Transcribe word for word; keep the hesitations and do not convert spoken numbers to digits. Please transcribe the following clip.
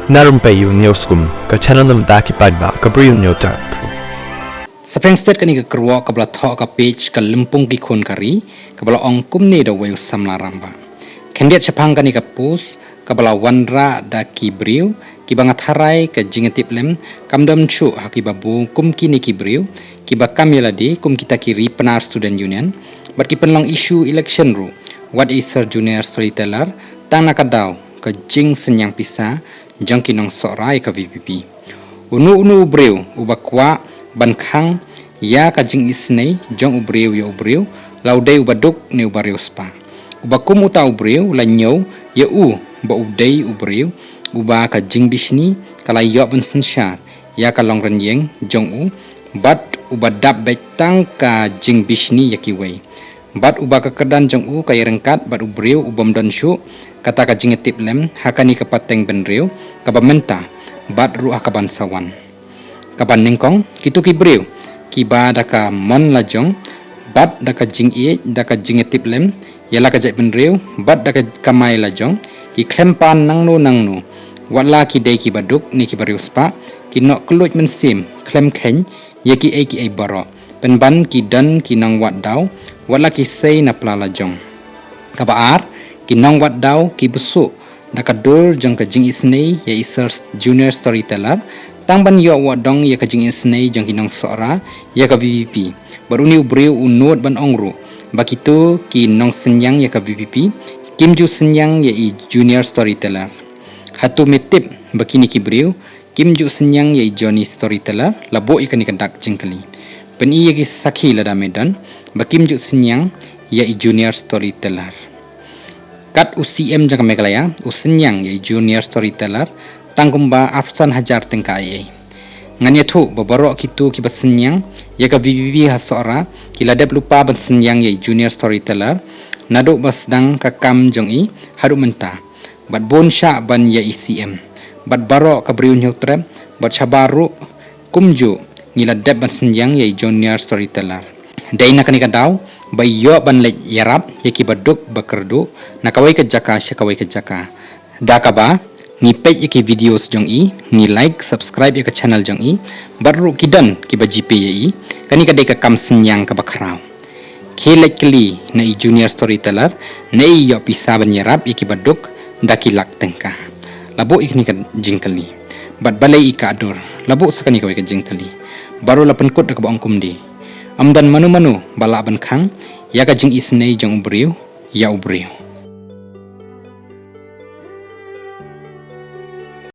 Na Rympei U Hynñiewskum, ka channel na bynta ki paidbah ka Bri U Hynñiewtrep. Sa pdeng stet kane ka kyrwoh kaba la thoh ha ka page ka Lympung ki Khun ka Ri, kaba la ong kumne da uwei u samla rangbah. Khyndiat shaphang kane ka post kaba la wanrah da ki briew kiba nga tharai ka jingïatiplem kam don shuh ha kiba bun kum kine ki briew kiba kam ïalade kum kita ki Ri Pnar Student Union bad ki pynlong issue election ruh, wat i Sir Junior Storyteller, tang na ka daw ka jingsynñiang pisa jong ki nongsohra ïa ka VPP. Uno uno u briew uba kwah ban khang ïa ka jingisynei jong u briew ïa u briew, la u dei uba duk ne uba riewspah. Uba kum uta u briew la ñiew ïa u ba u dei u briew uba ka jingbishni ka la ïoh ban synshar ïa ka longrynïeng jong u, bad uba dap beit tang ka jingbishni ïa kiwei. Bad uba ka kyrdan jong u ka ïaryngkat bad u briew u bym don shuh kata ka jingïatiplem ha kane ka pateng bynriew kaba mynta bad ruh ha ka ban sa wan. Kaba nyngkong, kito ki briew kiba da ka mon la jong bad da ka jingïeit, da ka jingïatiplem ïa la ka jaitbynriew bad da ka kamai la jong, ki khlem pan nangno nangno, wat la ki dei kiba duk ne kiba riewspah, ki noh kylluid mynsiem khlem kheiñ ïa kiei kiei baroh, pynban ki don ki nongwad daw wat la ki sei na pla la jong. Kaba ar, ki nongwad daw ki bsuh da ka dur jong ka jingisynei ïa i Sir Junior Storyteller, tang ban ïoh wad dong ïa ka jingisynei jong ki nongsohra ïa ka VPP. Bad une u briew u nud ban ong ruh ba kito ki nongsynñiang ïa ka VPP kim ju synñiang ïa i Junior Storyteller. Hato me tip ba kine ki briew kim ju synñiang ïa i Junior Storyteller? La buh ïa kane ka dak jingkylli. Pyni ïa ki sakhi lada me don ba kim ju synñiang ïa i Junior Storyteller. Kat u CM jong ka Meghalaya u synñiang ïa i Junior Storyteller tang kumba arphew san hajar tyngka ei ei. Ngan ïathuh ba baroh kito kiba synñiang ïa ka VPP ha Sohra ki la dep lypa ban synñiang ïa i Junior Storyteller naduh ba sdang ka kam jong i haduh mynta. Bad bun shah ban ïa i CM bad baroh ka Bri U Hynñiewtrep bad shabar ruh kumjuh ngi la dep ban synñiang ïa i Junior Storyteller. Dei na kane ka daw ba ïoh ban leit ïarap ïa kiba duk ba kyrduh na kawei ka jaka sha kawei ka jaka. Da kaba ngi peit ïa ki videos jong i, ngi like, subscribe ïa ka channel jong i, bad ruh ki don kiba GPay ïa i, kane ka dei ka kam synñiang kaba khraw. Khie leit kylli na i Junior Storyteller ne i ïoh pisa ban ïarap ïa kiba duk da ki lak tyngka. La buh ïa kane ka jingkylli. Bad balei i Kah Dur la buh sa kane kawei ka jingkylli? Baroh la pynkut da kaba ong kumne. Ym don mano mano ba lah ban khang ïa ka jingisynei jong u briew ïa u briew.